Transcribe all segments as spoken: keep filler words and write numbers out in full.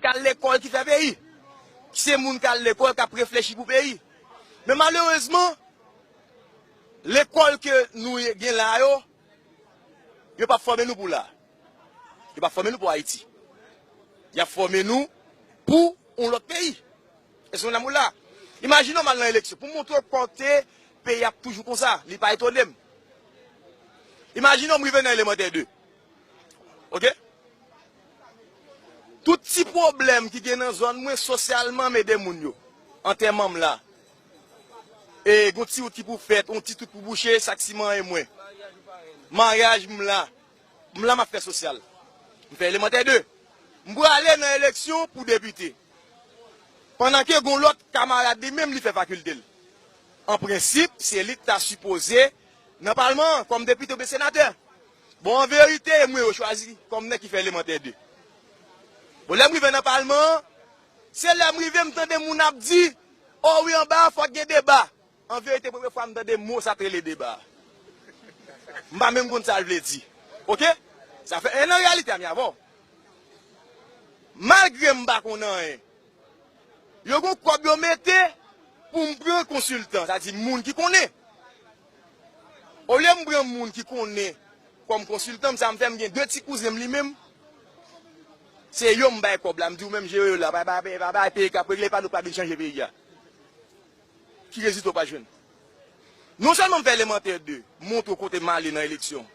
k al lekòl ki fè peyi. Se moun k al lekòl k ap reflechi pou peyi. Men malerezman, lekòl ke nou gen la yo, yo p ap fòme nou pou la. Yo p ap fòme nou pou Ayiti. Y ap fòme nou pou yon lòt peyi. Èske nou la? Imajine w m al nan eleksyon. Pou m montre w kote peyi ap toujou konsa, li pa etone m. Imajine w m rive nan elemantè de. Oke? Tout ti pwoblèm ki gen nan zòn mwen sosyalman m ede moun yo. Antèman m la. E gon ti wout ki pou fèt, yon ti tout pou bouche, sak siman e mwen. Maryaj m la. M la m ap fè sosyal. M fè elemantè de. M prale nan eleksyon pou depite. Pandan ke gon lòt kamarad li menm li fè fakilte l. An prensip, se li ki ta sipoze nan palman an kòm depite oubyen senatè. Bon, an verite, e mwen yo chwazi kòm nèg ki fè elemantè de. Bon, lè m rive nan palman an, se lè m rive m tande moun ap di, o wi, anba a fòk gen deba. An verite, premye fwa m tande mo sa t rele deba. M pa menm konn sa l vle di. Oke? Sa fè en an reyalite a, m avè w. Malgre m pa konn anyen, yo gon kòb yo mete pou m pran konsiltan, sa di moun ki konnen. Olye m pran moun ki konnen kòm konsiltan m, sa m fè m gen de ti kouzen m li menm. Se yo m bay kòb la, m di ou menm jere yo la, pa, pa, pa, pa, pa, peyi k ap regle, pa nou pa vin chanje peyi a. Ki rezilta w pa jwenn? Non sèlman m fè elemantè de, montre w kote m ale nan eleksyon.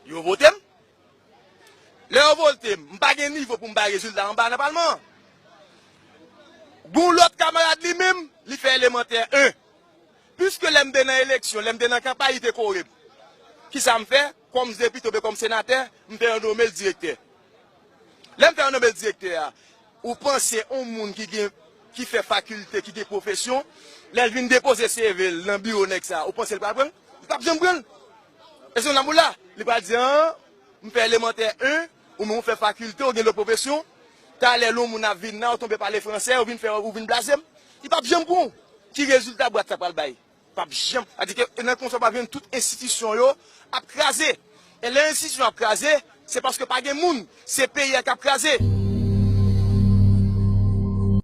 Yo vote m. Lè yo vote m, m pa gen nivo pou m bay rezilta anba nan palman an. Gon lòt kamarad li menm, li fè elemantè en. Piske lè m te nan eleksyon, lè m te nan kanpay, li te kore m. Kisa m fè? Kòm depite oubyen kòm senatè, m fè yo nome l direktè. Lè m fè yo nome l direktè a, ou panse yon moun ki gen, ki fè fakilte, ki gen pwofesyon, lè l vin depoze C V l nan biwo nèg sa, ou panse l pral pran l? Li p ap janm pran l. Èske nou la pou la? Li pral di, an, m fè elemantè en, ou menm ou fè fakilte, ou gen lòt pwofesyon, talè lè yon moun ap vin la, ou tonbe pale fransè, ou vin fè, ou vin blaze m. Li p ap janm pran w. Ki rezilta bwat sa pral bay? P ap janm. Sa di ke nan konsa w ap jwenn tout enstitisyon yo ap kraze. E lè enstitisyon ap kraze, se paske pa gen moun. Se peyi a k ap kraze.